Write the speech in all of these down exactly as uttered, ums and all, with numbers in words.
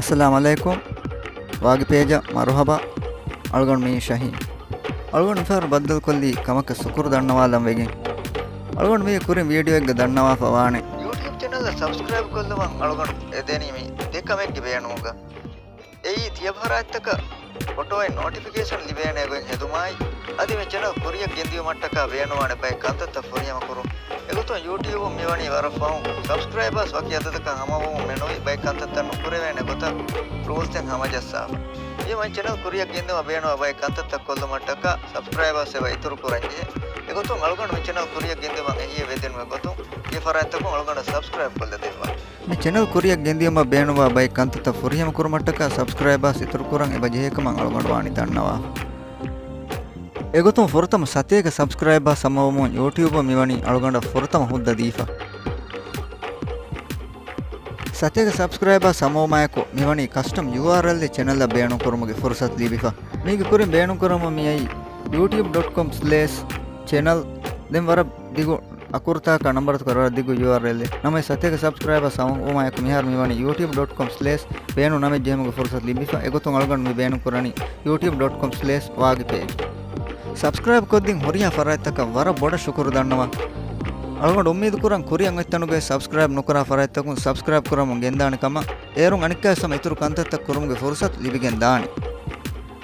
އައްސަލާމު ޢަލައިކުމް. ވާގި ޕޭޖަށް މަރުޙަބާ. އަޅުގަނޑު މީ ޝަހީން. އަޅުގަނޑު މިފަހަރު ބައްދަލުކޮށްލީ ކަމަކަށް ޝުކުރު ދަންނަވާލަން ވެގެން. އަޅުގަނޑު މީގެ ކުރިން ވީޑިއޯއެއްގަ ދަންނަވާފަ ވާނެ. ޔޫޓިއުބް ޗެނަލް ސަބްސްކްރައިބް ކޮށްލުމަށް އަޅުގަނޑު އެދެނީ މި ދެ ކަމެއްގެ ބޭނުމުގަ. އެއީ ތިޔަ ފަރާތްތަކަށް ފޮޓޯއެއް ނޯޓިފިކޭޝަން ލިބޭނެ ގޮތް ހެދުމާއި، އަދި މި ޗެނަލް ކުރިއަށް ގެންދިއުމަށްޓަކާ ބޭނުންވާނެ ބައެއް ކަންތައްތައް ފުރިހަމަ ކުރުން. އެގޮތުން ޔޫޓިއުބުން މިވަނީ ވަރަށް ފަހުން ސަބްސްކްރައިބާސް ވަކި އަދަދަކަށް ހަމަވަމުން މެނުވި ބައެއް ކަންތައްތައް ނުކުރެވޭނެ ގޮތަށް ރޫލްސްއެއް ހަމަޖައްސާފަ. އެހެން ޗެނަލް ކުރިއަށް ގެންދިއުމަށް ބޭނުންވާ ބައެއް ކަންތައްތައް ކޮށްލުމަށްޓަކާ ސަބްސްކްރައިބާސް އެބަ އިތުރު ކުރަން ޖެހޭ. އެގޮތުން އަޅުގަނޑު މި ޗެނަލް ކުރިއަށް ގެންދިއުމަށް އެހީއެއް ވެދެންވާ ގޮތުން ތިޔަ ފަރާތްތަކުން އަޅުގަނޑަށް ސަބްސްކްރައިބް ކޮށްލަދެއްވާ. މި ޗެނަލް ކުރިއަށް ގެންދިއުމަށް ބޭނުންވާ ބައެއް ކަންތައްތައް ފުރިހަމަ ކުރުމަށްޓަކާ ސަބްސްކްރައިބާސް އިތުރު ކުރަން އެބަ ޖެހޭކަމަށް އަޅުގަނޑު ވާނީ ދަންނަވާފަ. އެގޮތުން ފުރަތަމަ ސަތޭކަ ސަބްސްކްރައިބާސް ހަމަވަމުން ޔޫޓިއުބުން މިވަނީ އަޅުގަނޑަށް ފުރަތަމަ ހުއްދަ ދީފަ. ސަތޭކަ ސަބްސްކްރައިބާސް ހަމަވުމާއެކު މިވަނީ ކަސްޓަމް ޔޫއާރްއެލްއެއް ޗެނަލްއަށް ބޭނުންކުރުމުގެ ފުރުސަތު ލިބިފަ. މީގެ ކުރިން ބޭނުންކުރަމުން މިއައީ ޔޫޓިއުބް ޑޮޓް ކޮމް ސްލޭޝް ޗެނަލް. ދެން ވަރަށް ދިގު އަކުރުތަކާ ނަންބަރުތަކާ ވަރަށް ދިގު ޔޫއާރްއެލްއެއް. ނަމަވެސް ސަތޭކަ ސަބްސްކްރައިބާސް ހަމަވުމާއެކު މިހާރު މިވަނީ ޔޫޓިއުބް ޑޮޓް ކޮމް ސްލޭޝް ބޭނުން ނަމެއް ޖެހުމުގެ ފުރުސަތު ލިބިފަ. އެގޮތުން އަޅުގަނޑު މި ބޭނުންކުރަނީ ޔޫޓިއުބް ޑޮޓް ކޮމް ސްލޭޝް ވާގި ޕޭޖް. ސަބްސްކްރައިބް ކޮށްދިން ހުރިހާ ފަރާތްތަކަށް ވަރަށް ބޮޑަށް ޝުކުރު ދަންނަވަން. އަޅުގަނޑު އުއްމީދު ކުރަން ކުރިއަށް އޮތްތަނުގައި ސަބްސްކްރައިބް ނުކުރާ ފަރާތްތަކުން ސަބްސްކްރައިބް ކުރަމުން ގެންދާނެ ކަމަށް. އޭރުން އަނެއްކާވެސް ހަމަ އިތުރު ކަންތައްތައް ކުރުމުގެ ފުރުސަތު ލިބިގެން ދާނެ.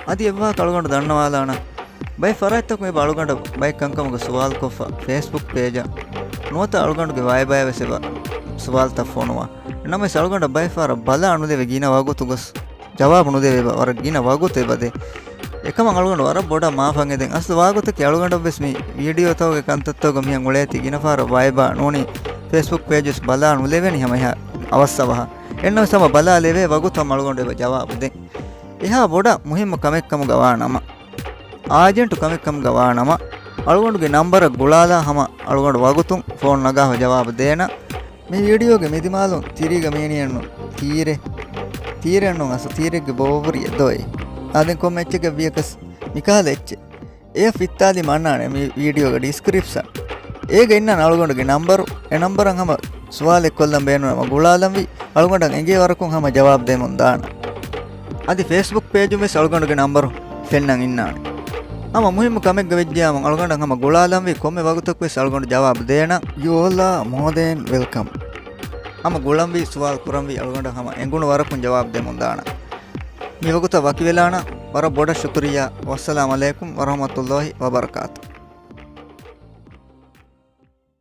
އަދި އެއްވާހަކަ އަޅުގަނޑު ދަންނަވާލާނަން. ބައެއް ފަރާތްތަކުން އެބަ އަޅުގަނޑަށް ބައެއް ކަންކަމުގެ ސުވާލުކޮށްފަ ފޭސްބުކް ޕޭޖަށް ނުވަތަ އަޅުގަނޑުގެ ވައިބަޔަށް ވެސް އެބަ ސުވާލުތައް ފޮނުވާ. ނަމަވެސް އަޅުގަނޑަށް ބައެއް ފަހަރަށް ބަލާ ނުލެވޭ ގިނަ ވަގުތު ގޮސް ޖަވާބު ނުދެވޭ އެބަ ވަރަށް ގިނަ ވަގުތު އެބަ ދޭ. އެކަމަށް އަޅުގަނޑު ވަރަށް ބޮޑަށް މާފަށް އެދެން. އަސްލު ވާގޮތަކީ އަޅުގަނޑަށް ވެސް މި ވީޑިއޯތަކުގެ ކަންތައްތަކުގަ މިހެން އުޅޭތީ ގިނަ ފަހަރަށް ވައިބާ ނޫނީ ފޭސްބުކް ޕޭޖް ވެސް ބަލާ ނުލެވޭނީ ހަމަ އެހާ އަވަސް އަވަހަށް. އެހެންނަމަވެސް ހަމަ ބަލާލެވޭ ވަގުތު ހަމަ އަޅުގަނޑު އެބަ ޖަވާބު ދޭ. އެހާ ބޮޑަށް މުހިއްމު ކަމެއް ކަމުގަ ވާ ނަމަ، އާޖެންޓު ކަމެއް ކަމުގަ ވާ ނަމަ، އަޅުގަނޑުގެ ނަންބަރަށް ގުޅާލާ ހަމަ އަޅުގަނޑު ވަގުތުން ފޯން ނަގާފަ ޖަވާބު ދޭނަ. މި ވީޑިއޯގެ މިދިމާލުން ތިރީގަ މީނިއެއްނު ތީރެއް، ތީރެއްނު އަސް ތީރެއްގެ ބޯވުރި އެދޯއި. އާދެން ކޮންމެ އެއްޗެއްގެ ވިޔަކަސް މިކަހަލަ އެއްޗެއް. އެ ފިއްތާލީ މަންނާނެ މި ވީޑިއޯގެ ޑިސްކްރިޕްޝަން. އޭގަ އިންނާނެ އަޅުގަނޑުގެ ނަންބަރު. އެ ނަންބަރަށް ހަމަ ސުވާލެއް ކޮށްލަން ބޭނުން ހަމަ ގުޅާލަންވީ. އަޅުގަނޑަށް އެނގޭ ވަރަކުން ހަމަ ޖަވާބު ދެމުން ދާނަ. އަދި ފޭސްބުކް ޕޭޖުން ވެސް އަޅުގަނޑުގެ ނަންބަރު ފެންނަން އިންނާނެ. ހަމަ މުހިއްމު ކަމެއްގަ ވެއްޖެޔާމު އަޅުގަނޑަށް ހަމަ ގުޅާލަންވީ ކޮންމެ ވަގުތަކު ވެސް އަޅުގަނޑު ޖަވާބު ދޭނަ. You all are more than welcome. ހަމަ ގުޅަންވީ ސުވާލު ކުރަންވީ އަޅުގަނޑަށް ހަމަ އެނގުނު ވަރަކުން ޖަވާބު ދެމުން ދާނަ. މި ވަގުތަށް ވަކިވެލާނަ. ވަރަށް ބޮޑަށް ޝުކުރިއްޔާ. ވައްސަލާމް ޢަލައިކުމް ވަރަޙްމަތުﷲ ވަބަރަކާތު.